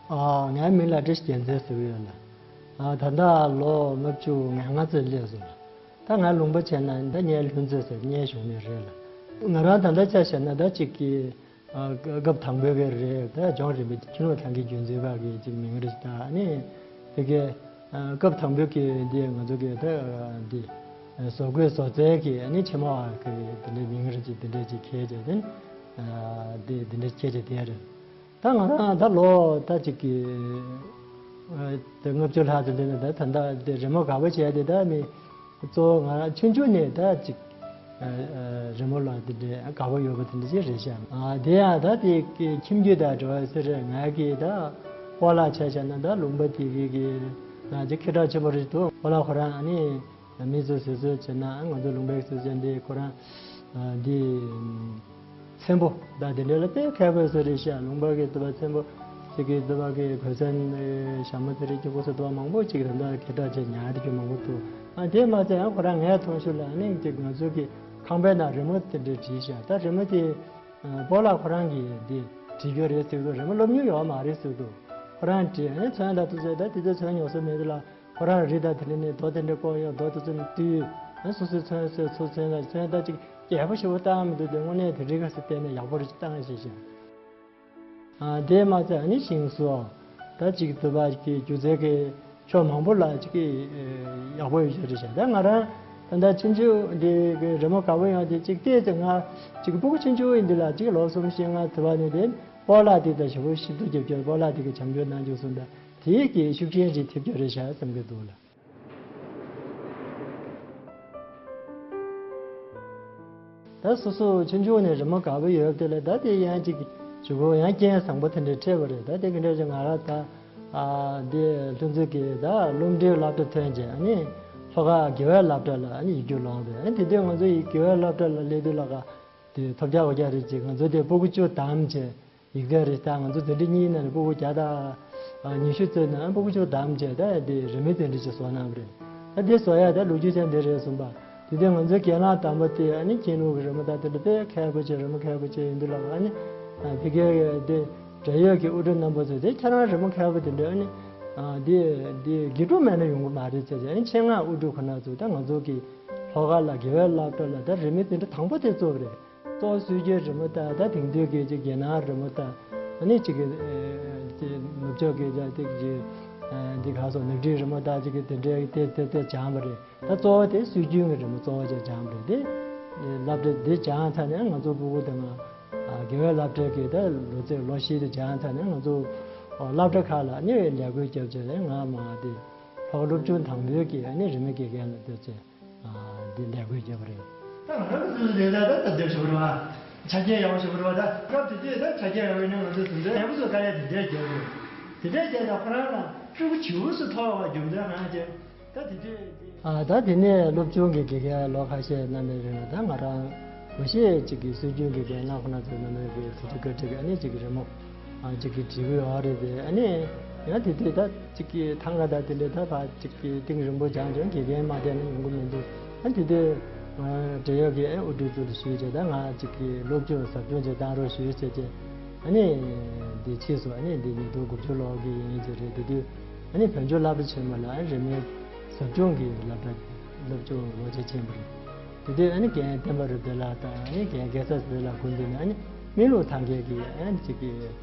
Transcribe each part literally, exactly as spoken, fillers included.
ཨ། ངའི་མིང་ལ་བཀྲ་ཤིས་རྒྱལ་མཚན་ཟེར་གྱི་ཡོད་ལགས། ཨ། ད་ལྟ་ལོ་ལྔ་བཅུ་ང་ལྔ་ཙམ་སླེབས་སོང་ལགས། ད་ང་ལུང་པ་བྱས་ན་ད་ངའི་ལྷུན་རྩེ་ཟེར་ངའི་གཞུང་ནས་རེད་ལགས། ང་རང་ད་ལྟ་ཆ་བཞག་ན་ད་ཅིག་གི། ཨ། སྐབས་དང་པོའི་གི་རེད། ད་ལྗོངས་རིས་མེད་ཀུན་སློང་ཐང་གི་རྒྱུན་འཛིན་པ་གི་ཅིག་མིང་རེད། ད་ཨ་ནི་དེ་གའི། ཨ། སྐབས་དང་པོའི་གི་འདི་ང་ཚོ་གི་ད་འདི་བཟོ་བཀོད་བཟོ་རྩལ་གི་ཨ་ནི་ཆེད་མངགས་གི་དེ་འདྲའི་མིང་རེད། ཅིག་དེ་འདྲའི་ཅིག་ཁྱེར་བྱས་དེ། ཨ། དེ་དེ་འདྲའི་ཁྱེར་བྱས་དེ་རེད། ད་ང་རང་ད་ལོ་ད་ཅིག་གི། ཨ། དེ་ལྔ་བཅུ་ལྷག་ཙམ་འདི་ནས་ད་ད་ལྟ་དེ་རི་མོ་དགའ་པོ་བྱས་དེ་ད་མི་གཙོ་བོ་ང་རང་ཆུང་ཆུང་ནས་ད་ཅིག། ཨ། ཨ། རི་མོ་ལ་དེ་འདྲའི་དགའ་པོ་ཡོད་པ་དེ་འདྲ་ཅིག་རེད་ཤག། ཨ། དེ་ཡང་ད་དེ་ཁྱིམ་རྒྱུད་དང་འབྲེལ་བ་ཟེར་རེད། ང་གི་ད་སྤོ་ལགས་ཆ་བཞག་ན་ད་ལུང་པ་དེ་གི་གི་ང་ཅིག་ཁེ་གྲགས་ཆེན་པོ་རེད་འདུག། སྤོ་ལགས་ཁོ་རང་ཨ་ནི། མི་ཚོས་ཟེར་ཟེར་བྱས་ན་ང་ཚོ་ལུང་པའི་སྲོལ་རྒྱུན་འདི་ཁོ་རང་། ཨ། འདི་ཚེམ་བུ་ད་དེ་འདྲ་ལ་དཔེ་མཁས་པོ་ཟེར་རེད་ཤག། ལུང་པ་གི་དུ་བ་ཚེམ་བུ་ཟེར་གི་དུ་བ་གི་གོས་ཚན་ཞྭ་མོ་དེ་རིགས་ཀྱི་སྐོར་སོགས་དུ་བ་མང་པོ་ཅིག་རེད། ད་ཁེ་གྲགས་ཆེ་ཉག་དེ་ཀྱི་མང་པོ་འདུག། ཨ། དེ་མ་ཚད་ཡང་ཁོ་རང་ངའི་མཐོང་ཤུལ་ལ་ཨ་ནི་ཅིག་ང་ཚོ་གི་ཁང་པའི་ནང་རི་མོ་དེ་འདྲ་བྲིས་ཤག། ད་རི་མོ་དེ། ཨ། སྤོ་ལགས་ཁོ་རང་གིས་འདི་བྲིས་རྒྱུ་རེད་ཟེར་འདུག། རི་མོ་སློབ་མྱོང་ཡོད་མ་རེད་ཟེར་འདུག། ཁོ་རང་བྲིས། ཨ་ནི་ཚོན་ད་དུ་ཚོན་ད་དེ་ཚོ་ཚོན་ཉོ་ས་མེད་དུ་ལ། ཁོ་རང་རི་དང་དེ་འདྲ་ནས་རྡོ་དེ་འདྲ་བརྐོས་ཡོང་། རྡོ་དེ་ཚོ་ནས་བཏུས། ཨ། སོ་སོའི་ཚོན་བཟོས། ཚོ་ཚོན་ལ་ཚོན་ད་ཅིག་རྒྱས་པོ་ཞེ་པོ་བཏང་མི་འདུག། དེ་དངོས་གནས་དེ་རིགས་སུ་བལྟས་ན་ཡག་པོ་རེ་ཅིག་བཏང་ཞེས་བཤད། ཨ། དེ་མ་ཚད་ཨ་ནི་ཞིང་བཟོ་ད་ཅིག་དུ་བ་གི་སྒྱུ་རྩལ་གི་ཕྱོགས་མང་པོ་ལ་ཅིག་གི་ཡག་པོ་ཡོད་ཤག་རེད་ཤག། ད་ང་རང་ད་ལྟ་ཆུང་ཆུང་འདི་གི་རི་མོ་དགའ་པོ་ཡོང་དེ་ཅིག་བལྟས་ཚེ་ང་ཅིག་སྤུ་གུ་ཆུང་ཆུང་ཡིན་དུས་ལ་ཅིག་ལོ་གསུམ་བཞི་ལྔ་དུ་བ་ནས་དེ་སྤོ་ལགས་དེ་ད་ཞེ་པོ་ཞིབ་ཏུ་རྒྱབ་སྐྱོར། སྤོ་ལགས་དེ་གི་བྱམས་སྐྱོར་གནང་རྒྱུ་སོང་ད། དེའི་གི་ཤུགས་རྐྱེན་ཅིག་ཐེབས་ཀྱི་རེད་ཤག་བསམ་གྱི་འདུག་ལགས། ད་སོ་སོ་ཆུང་ཆུང་ནས་རི་མོ་དགའ་པོ་ཡོད་དེ་ལ་ད་དེ་ཡང་ཅིག་གི་གོ་སྐབས་ཡང་རྐྱེན་བཟང་པོ་དེ་འདྲ་འཕྲད་པ་རེད། ད་དེ་གི་འདྲ་ཅིག་ང་རང་ད། ཨ། དེ་ལྷུན་རྩེ་གི་ད་སློབ་འབྲིང་སློབ་གྲྭ་ཐོན་རྗེས་ཨ་ནི་ལྷོ་ཁ་དགེ་འོས་སློབ་གྲྭ་ལ་ཨ་ནི་ཡིག་རྒྱུགས་ལོག་པས། ཨ་ནི་དེ་དུས་ང་ཚོ་ཡི་དགེ་འོས་སློབ་གྲྭ་ལ་སླེབས་དུས་ལ་ག་དེ་ཐོབ་རྒྱག་འོ་རྒྱག་རེད་ཅེས་ང་ཚོ་དེ་སྤུ་གུ་བཅུ་བདམས་བྱས། ཡིག་ཚད་རེད། ད་ང་ཚོ་འཛིན་གྲྭ་གཉིས་ནང་ནས་སྤུ་གུ་བརྒྱ་དང་ཉི་ཤུ་བཙལ་ནས་སྤུ་གུ་བཅུ་བདམས་བྱས་ད་དེ་རི་མོ་དེ་འདྲ་ཅིག་བཟོ་གནང་བ་རེད། ད་དེ་བཟོ་ཡ་ད་ལོ་རྒྱུས་ཅན་དེ་རེད་གསུངས་པ། དེ་དུས་ང་ཚོའི་རྒན་ལགས་དམ་པ་དེ་ཨ་ནི་མཁྱེན་ལུགས་ཀྱི་རི་མོ་ད་དེ་འདྲ་དཔེ་མཁས་པོ་བྱས། རི་མོ་མཁས་པོ་བྱས་ཡིན་དུས་ལ་ཨ་ནི་ཕ་གིའི་དེ་འབྲེལ་ཡོད་ཀྱི་དབུ་ཁྲིད་རྣམ་པ་ཚོས་དེ་ཁྱེད་རང་རི་མོ་མཁས་པོ་དེ་འདྲ་ཨ་ནི་དེ་དེ་དགེ་ཕྲུག་མེད་ན་ཡོང་གི་མ་རེད་ཟེར་བྱས། ཨ་ནི་ཆེད་མངགས་དབུ་ཁྲིད་ཁོ་ན་ཚོས་ད་ང་ཚོ་གི་ལྷོ་ཁ་ལ་དགེ་འོས་སློབ་གྲྭ་ལ་ད་རི་མོ་དེ་འདྲ་དང་པོ་དེ་བཙུགས་པ་རེད། གཙོ་བོ་སྲོལ་རྒྱུན་རི་མོ་དང་ད་དེང་དུས་ཀྱི་ཅིག་རྒྱལ་ནང་རི་མོ་དང་ཨ་ནི་ཅིག་གི་ཨེ་ཅིག་ནུབ་ཕྱོགས་ཀྱི་ཅིག་ཅིག་ཅིག་ཨེ་འདི་ག་སོགས་ནག་ཁྲིག་རི་མོ་དང་ཅིག་གི་དེ་འདྲའི་དེ་དེ་དེ་སྦྱངས་པ་རེད། ད་གཙོ་བོ་དེ་སྲོལ་རྒྱུན་གྱི་རི་མོ་གཙོ་བོ་ཅིག་སྦྱངས་པ་རེད། དེ་སློབ་གྲྭ་འདི་སྦྱངས་ཚར་ནས་ང་ཚོ་སྤུ་གུ་དང་ཨ་དགེ་འོས་སློབ་གྲྭ་གི་ད་ལོ་ཚད་ལོ་བཞི་དེ་སྦྱངས་ཚར་ནས་ང་ཚོ་སློབ་གྲྭ་ཁག་ལ་ཨ་ནི་ལས་བགོས་བརྒྱབ་བྱས་ནས་ང་མ་དེ་ལྷག་སློབ་ཆུང་དང་པོའི་གི་ཨ་ནི་རི་མོ་དགེ་རྒན་ལ་བསྡད་བྱས། ཨ། འདི་ལས་བགོས་བརྒྱབ་པ་རེད། ད་ང་རང་ཚོ་ལས་ད་ད་ལྟ་བྱེད་པ་རེད་བ། ཆ་རྐྱེན་ཡག་པོ་བྱེད་པ་རེད་བ། ད་སྐབས་དེ་དུས་ད་ཆ་རྐྱེན་ཡག་པོ་ཡིན་ན་ང་ཚོ་དེ་འདྲའི་ལས་པོ་ཚོ་དཀའ་ལས་དེ་འདྲའི་བརྒྱབ་རེད། དེ་འདྲའི་བརྒྱབ་ད་ཁོ་རང་ལ་སྤྲུལ་སྐུ་བྱིའུ་སུ་ཐོག་བ་རྒྱུ་འབྲས་གང་བྱས། ད་དེ་དུས་དེ། ཨ། ད་དེ་ནས་སློབ་ཆུང་གི་དགེ་རྒན་ལོ་ཁ་ཤས་གནང་བའི་རིང་ལ་ད་ང་རང་ངོ་ཤེས་ཅིག་གི་སྲོལ་རྒྱུན་གྱི་རྒན་ལགས་ཁོ་ན་ཚོས་གནང་བའི་གི་དེ་དུས་བཀའ་ཁྲིད་ཀྱི་ཨ་ནི་ཅིག་གི་རི་མོ། ཨ། ཅིག་གི་བྲིས་ཀྱི་ཡོད་རེད་དེ། ཨ་ནི་ཡང་དེ་དུས་ད་ཅིག་གི་ཐང་ག་ད་དེ་འདྲའི་ད་ཕར་ཅིག་གི་གཏིང་རིང་པོ་སྦྱངས་ཀྱང་དགེ་རྒན་མ་བསྡད་ན་ཡོང་གི་མི་འདུག། ཨ། དེ་དུས་ང་འབྲེལ་ཡོད་ཀྱི་ཨ་དབུ་ཁྲིད་ཚོ་ལ་ཞུས་བྱས་ད་ང་ཅིག་གི་སློབ་སྦྱོང་ཟབ་སྦྱོང་ཅིག་བཏང་རོགས་ཞུས་བྱས་བྱས། ཨ་ནི་འདི་ཕྱིས་སུ་ཨ་ནི་འདི་ཉིས་སྟོང་དགུ་བཅུ་ལོ་གི་ཡིན་ཅིག་རེད། དེ་དུས་ཨ་ནི་བོད་ལྗོངས་སློབ་གྲྭ་ཆེན་མོ་ལ་ཨ་རི་མོའི་ཟབ་སྦྱོང་གི་སློབ་གྲྭ་སློབ་སྦྱོང་ལོ་གཅིག་ཕྱིན་པ་རེད། དེ་དུས་ཨ་ནི་རྒན་བསྟན་པ་རབ་བརྟན་ལགས་དང་ཨ་ནི་རྒན་རྒྱལ་ཚབ་ཟེར་ལགས་སྐུ་མདུན་ནས་ཨ་ནི་སྨིན་ལུགས་ཐང་གའི་གི་ཨ་ནི་ཅིག་གི་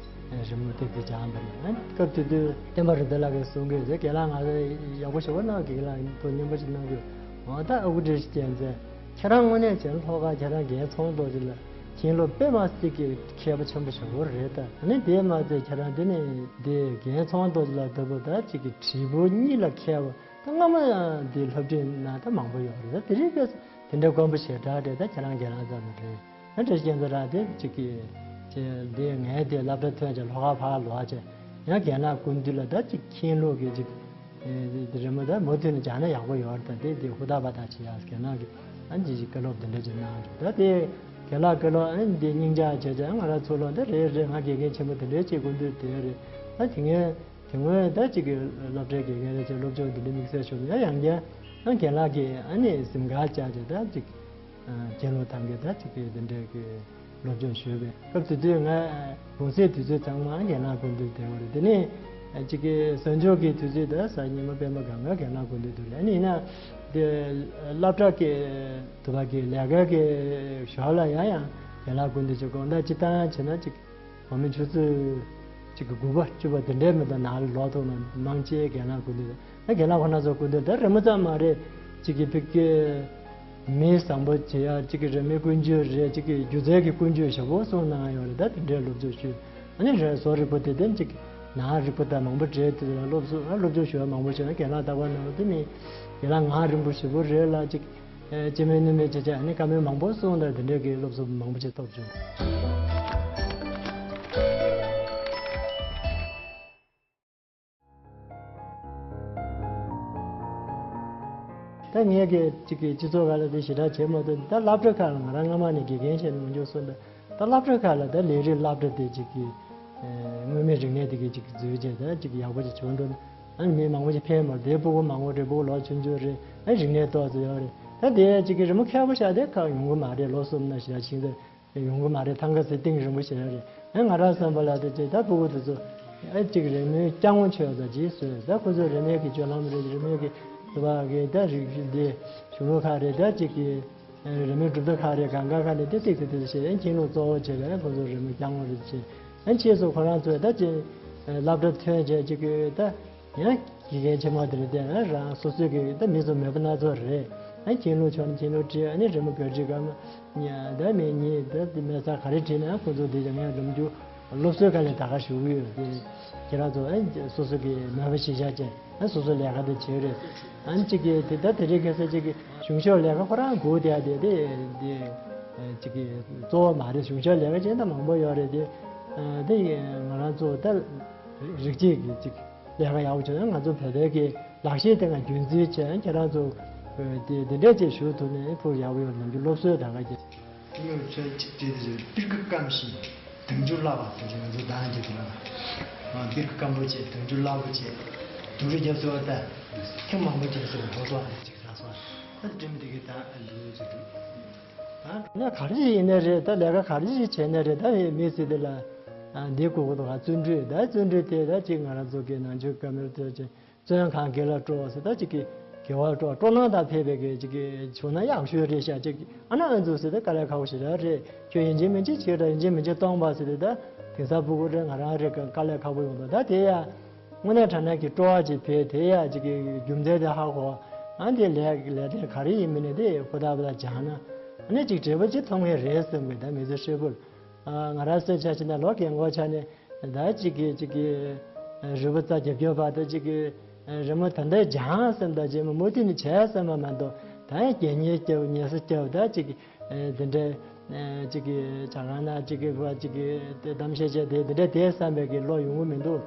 རི་མོ་ཏོག་ཙམ་སྦྱངས་པ་རེད། ཨ་ནི་སྐབས་དེ་དུས་བསྟན་པ་རབ་བརྟན་ལགས་ཀྱིས་གསུང་གི་རེད། རྒན་ལགས་ང་ཚོ་ཡག་པོ་ཞེ་པོ་གནང་། རྒན་ལགས་ཐུགས་སྙན་པོ་ཞིག་གནང་རྒྱུ། འོ་ད་ཨ་ཁུ་བཀྲ་ཤིས་རྒྱལ་མཚན། ཁྱེད་རང་དངོས་གནས་བྱས་ན་ལྷོ་ཁ་ཁྱེད་རང་རྒན་ཚོང་རྡོ་རྗེ་ལ་མཁྱེན་ལུགས་དཔེ་མ་སྲིད་ཀྱི་མཁས་པ་ཆེན་པོ་ཞེ་པོ་རེད་ད། ཨ་ནི་དེ་མ་ཚད་ཁྱེད་རང་འདི་ནས་འདི་རྒན་ཚོང་རྡོ་རྗེ་ལ་ལྟ་བུ་ད་ཅིག་གི་བྲིས་འབུར་གཉིས་ལ་མཁས་པ། ད་སྔ་མ་ཡང་འདི་སློབ་ཁྲིད་ནང་ད་མང་པོ་ཡོད་རེད། ད་དེ་རིང་ཁ་སང་དེ་འདྲའི་དཀོན་པོ་ཞེ་དྲག་རེད། ད་ཁྱེད་རང་རྒན་ལགས་ཙམ་རེད། ཨ་བཀྲ་ཤིས་རྒྱལ་མཚན་རང་དེ་ཅིག་གི་ཅེ་འདི་ངའི་དེ་སློབ་གྲྭ་ཐོན་བྱས་ལྷོ་ཁ་ཕར་ལོག་བྱས་ཡང་རྒན་ལགས་སྐུ་མདུན་ལ་ད་ཅིག་མཁྱེན་ལུགས་ཀྱི་ཅིག་ཨེ་དེ་རི་མོ་ད་མུ་མཐུད་ནས་སྦྱངས་ན་ཡག་པོ་ཡོད་རེད། ད་དེ་དེ་ཧུར་ཐག་པ་ཐག་བྱེད་ཡག་རྒན་ལགས་ཀྱིས་ཨ་ཅིག་ཅིག་བཀའ་སློབ་དེ་འདྲ་ཅིག་གནང་རེད། ད་དེ་རྒན་ལགས་བཀའ་སློབ་ཨ་འདི་སྙིང་བཅངས་བྱས་བྱས་ང་རང་ཚོ་ལོ་འདི་རེད་རེད། ང་དགེ་རྒན་ཆེན་པོ་དེ་འདྲའི་ཅིག་སྐུ་མདུན་དེ་རེད། ད་དེ་སྔོན་དེ་སྔོན་ད་ཅིག་གི་སློབ་གྲྭའི་དགེ་རྒན་རེད་ཅེས་སློབ་སྦྱོང་དེ་འདྲ་དམིགས་བསལ་ཞུ་མེད། ཡང་ཡང་བསྐྱར་ཨ་རྒན་ལགས་ཀྱིས་ཨ་ནི་གཟིམ་ཁང་བཅག་བྱས་ད་ཅིག་མཁྱེན་ལུགས་ཐང་གའི་ད་ཅིག་གི་དེ་འདྲའི་གི་སློབ་སྦྱོང་ཞུས་པས། སྐབས་དེ་དུས་ང་གུང་སེང་དུས་ཚོད་ཚང་མ་རྒན་ལགས་སྐུ་མདུན་བསྡད་པ་རེད། དེ་ནས་ གཅིག་གི་གཟའ་མཇུག་གི་དུས་ཚོད་དེ་གཟའ་ཉི་མ་སྤེན་པ་སྒང་ག་རྒན་ལགས་སྐུ་མདུན་དུ་རེད། ཨ་ནི་ཡིན་ན་དེ་སློབ་གྲྭ་གི་དུ་བ་གི་ལས་ཀ་གི་ཞོར་ལ་ཡང་ཡང་རྒན་ལགས་སྐུ་མདུན་ཅིག་དགོངས་དག་ཅི་བཏང་བྱས་ན་ཅིག་འོ་མའི་ཆུ་ཚོད་གཅིག་གི་དགུ་པ་བཅུ་པ་དེ་འདྲའི་མི་འདུག་ནང་ལ་ལོག་ཐུབ་ན་མང་ཆེ་རྒན་ལགས་སྐུ་མདུན་དུ། ཨ་རྒན་ལགས་ཁོ་རང་ཚོ་སྐུ་མདུན་དུ་རི་མོ་ཙམ་མ་རེད། གཅིག་གི་ཕ་གི་མི་བཟང་པོ་བྱེད་ཡ་གཅིག་གི་རི་མོའི་ཀུན་སྤྱོད་རེད། གཅིག་གི་སྒྱུ་རྩལ་གྱི་ཀུན་སྤྱོད་ཞེ་པོ་གསུངས་གནང་ཡོད་རེད། ད་དེ་འདྲའི་སློབ་སྦྱོང་ཞུས། ཨ་ནི་རེད་བཟོ་རིག་པ་དེ་དེ་གཅིག་ནང་རིག་པ་དང་མང་པོ་འདྲེས་དེ་ལ་སློབ་གསོ་ཨ་སློབ་སྦྱོང་ཞུ་བ་མང་པོ་བྱས་ན་རྒན་ལགས་རྟག་པར་ནང་དེ་ནི་རྒན་ལགས་ངག་རིང་པོ་ཞེ་པོ་རེད་ལ་གཅིག་ཨེ་ཅི་མེད་ནུ་མེད་བྱས་བྱས་ཨ་ནི་བཀའ་མོལ་མང་པོ་གསུངས། ད་དེ་འདྲའི་གི་སློབ་གསོ་མང་པོ་ཅིག་ཐོབ་བྱུང་། ད་ངས་ཀྱི་གཅིག་གི་སྤྱི་ཚོགས་ཁག་ལ་དེ་ཞེ་དྲག་བྱེད་མ་ཐུབ། ད་སློབ་གྲྭ་ཁག་ལ་ང་རང་སྔ་མ་ནས་དགེ་རྒན་བྱས་ནས་འོང་རྒྱུ་སོང་། ད་ད་སློབ་གྲྭ་ཁག་ལ་ད་ལས་རིགས་སློབ་གྲྭ་དེ་གཅིག་གི་ཨེ་མངོན་མེད་རིག་གནས་དེ་གི་གཅིག་འཛུལ་བྱས་ད་གཅིག་གི་ཡག་པོ་ཅིག་བྱུང་འགྲོ། ཨ་ནི་མི་མང་པོ་ཅིག་ཕན་མ་རེད། དེ་ཕྲུ་གུ་མང་པོ་རེད། ཕྲུ་གུ་ལོ་ཆུང་ཆུང་རེད། ཨ་རིག་གནས་ཏོག་ཙམ་ཡོད་རེད། ད་དེ་གཅིག་གི་རི་མོ་མཁས་པོ་ཤག་དེ་ཁག་ཡོང་གི་མ་རེད། ལོ་གསུམ་ན་ཞེ་དྲག་ཕྱིན་ཚེ། ཡོང་གི་མ་རེད། ཐང་ག་ཟེར་གཏིང་རིང་པོ་ཞེ་དྲག་རེད། ཨ་ང་རང་བསམ་པ་ལ་དེ་ཅིག་ད་ཕྲུ་གུ་དེ་ཚོ་ཨ་གཅིག་རི་མོའི་སྐྱབས་མགོན་ཆོས་ཟེར་ཅིག་བཟོས། ད་ཁོ་ཚོ་རི་མོའི་གི་སྤྱོད་ལམ་རེད། རི་མོའི་གི་དུ་བ་གི་ད་རིག་གཞི་འདི་གཞུང་ལུགས་ཁག་རེད། ད་གཅིག་གི་རི་མོའི་གྲུབ་མཐའ་ཁག་རེད། གང་ག་ཁག་ནས་དེ་ཏིག་ཏིག་ཏིག་བྱས། ཨ་མཁྱེན་ལུགས་གཙོ་བོ་བྱས་པས་ཁོ་ཚོ་རི་མོའི་སྐྱབས་མགོན་རེད་ཅེས། ཨ་ཕྱིས་སུ་ཁོ་རང་ཚོས་ད་ཅིག་སློབ་གྲྭ་ཐོན་བྱས་གཅིག་གི་ད། ཡང་དགེ་རྒན་ཆེན་མོ་དེ་རེད་དེ། ཨ་རང་སོ་སོའི་གི་ད་མི་ཚོ་མོས་པ་སྣ་ཚོགས་རེད། ཨ་མཁྱེན་ལུགས་ཆོག་ན་མཁྱེན་ལུགས་བྲིས། ཨ་ནི་རི་མོ་བོད་ཀྱི་སྐར་མ་ཉ་ད་མི་གཉིས་ད་དེ་མེད་ས་ག་རེ་བྲིས་ན་ཁོ་ཚོ་དེ་ཀྱང་ངས་རིམ་རྒྱུ་སློབ་གསོའི་སྒང་ནས་ད་ག་ཞུ་གི་ཡོད་དེ། ཁྱེད་རང་ཚོ་ཨ་སོ་སོ་གི་མོས་པ་གཞིར་བཞག་བྱས་ཨ་སོ་སོ་ལས་ཀ་དེ་བྱེད་རེད། ཨ་གཅིག་གི་དེ་ད་དེ་རིང་ཁ་སང་གཅིག་གི་གཞུང་ཕྱོགས་ལས་ཀ་ཁོ་རང་སྒུག་བསྡད་དེ་དེ་དེ་གཅིག་གི་གཙོ་བོ་མ་རེད། གཞུང་ཕྱོགས་ལས་ཀ་བྱེད་ད་མང་པོ་ཡོད་རེད་དེ། དེ་ང་རང་ཚོ་ད་རིགས་གཅིག་གི་གཅིག་ལས་ཀ་ཡག་པོ་བྱུང་ན་ང་ཚོ་བོད་པའི་གི་ལག་ཤེས་དེ་ང་རྒྱུན་འཛིན་བྱས། ཁྱེད་རང་ཚོ་དེ་དེ་འདྲས་ཅིག་ཞུ་ཐུབ་ན་ཕུགས་ཡག་པོ་ཡོང་ནམ་རྒྱུ་སློབ་གསོའི་ད་ག་གི། ཁྱོད་ཚོས་ཅིག་བྲིས་ཏེ་ཅིག་པིར་ཀི་སྐམ་ཞིང་དུང་ཕྱུར་བརླག་པ་དེ་ཅིག་ང་ཚོ་གདངས་ཀྱི་དེ་ལ་པིར་ཀི་སྐམ་པོ་བྱས། དུང་ཕྱུར་བརླག་པོ་བྱས། དུང་རུ་རྒྱབ་སོ་བ་ད་ཐེངས་མང་པོ་བྱས་སོ་བ་འགྲོ་སོ་བ་ཅིག་རག་སོ་བ་ད་འགྲིམ་དེ་གི་ད་འདུག་ཅིག་འདུག་ད་ནས་ག་རེ་ཞིག་ཡིན་ནའི་རེད། ད་ལས་ཀ་ག་རེ་ཞིག་བྱས་ནའི་རེད། ད་མི་ཚེ་འདི་ལ་འདི་དགོས་ཀྱི་འདུག་ག་བརྩོན་འགྲུས། ད་བརྩོན་འགྲུས་དེ་ད་ཅིག་ང་རང་ཚོ་གི་ནང་ཆོས་བཀའ་མོལ་དེ་ཅིག་བརྩོན་གང་དགེ་ལ་སྤྲོ་ཟེར། ད་ཅིག་གི་དགེ་བ་སྤྲོ། སྤྲོ་སྣང་དང་ཕལ་པའི་གི་ཅིག་གི་བྱུང་ན་ཡག་ཤོས་རེད་ཤག་ཅིག་ཨ་ན་ཨ་ཚོ་ཟེར་ད་དཀའ་ལས་ཁག་པོ་ཞེ་དྲག་རེད། ཁྱོད་ཡིན་གཅིག་མིན་གཅིག་བྱེད་དང་། ཡིན་གཅིག་མིན་གཅིག་གཏོང་པ་ཟེར་ཏེ་ད་དེང་སང་ཕྲུ་གུ་རེད། ང་རང་རེད། དཀའ་ལས་ཁག་པོ་ཡོང་དང་། ད་དེ་ཡ། དངོས་གནས་དྲང་གནས་ཀྱི་སྤྲོ་བ་ཅིག་འཕེལ། དེ་ཡ་ཅིག་གི་རྒྱུ་མཚན་དེ་ཧ་གོ། ཨ་འདི་ལས་ལས་དོན་ག་རེ་ཡིན་མིན་ནི་དེ་ཧུར་ཐག་པ་ལ་སྦྱངས་ན་ཨ་ནི་ཅིག་འབྲས་བུ་ཅིག་ཐོབ་ངེས་རེད་བསམ་གི། ད་མི་ཚེ་ཧྲིལ་པོར་ཨ་ང་རང་སེམས་ཆ་ཅིག་ན་ལོ་རྒན་གོག་ཆགས་ནས་ད་ཅིག་གི་ཅིག་གི་རུས་པ་རྩ་རྒྱབ་རྒྱབ་པ་ད་ཅིག་གི་རི་མོ་ད་འདྲ་སྦྱངས་བསམ། ད་རྗེས་མ་མུ་མཐུད་ནས་བྱས་བསམ་པ་མ་གཏོགས་ད་རྒྱན་ཉེ་རྒྱབ་ཉེ་ས་རྒྱབ་ད་ཅིག་གི་དེ་འདྲ་ཅིག་གི་ཇ་ཁང་ན་ཅིག་གི་བ་ཅིག་གི་གཏམ་བཤད་བྱས་དེ་དེ་འདྲ་དེ་བསམ་པའི་གི་བློ་ཡོང་གི་མི་འདུག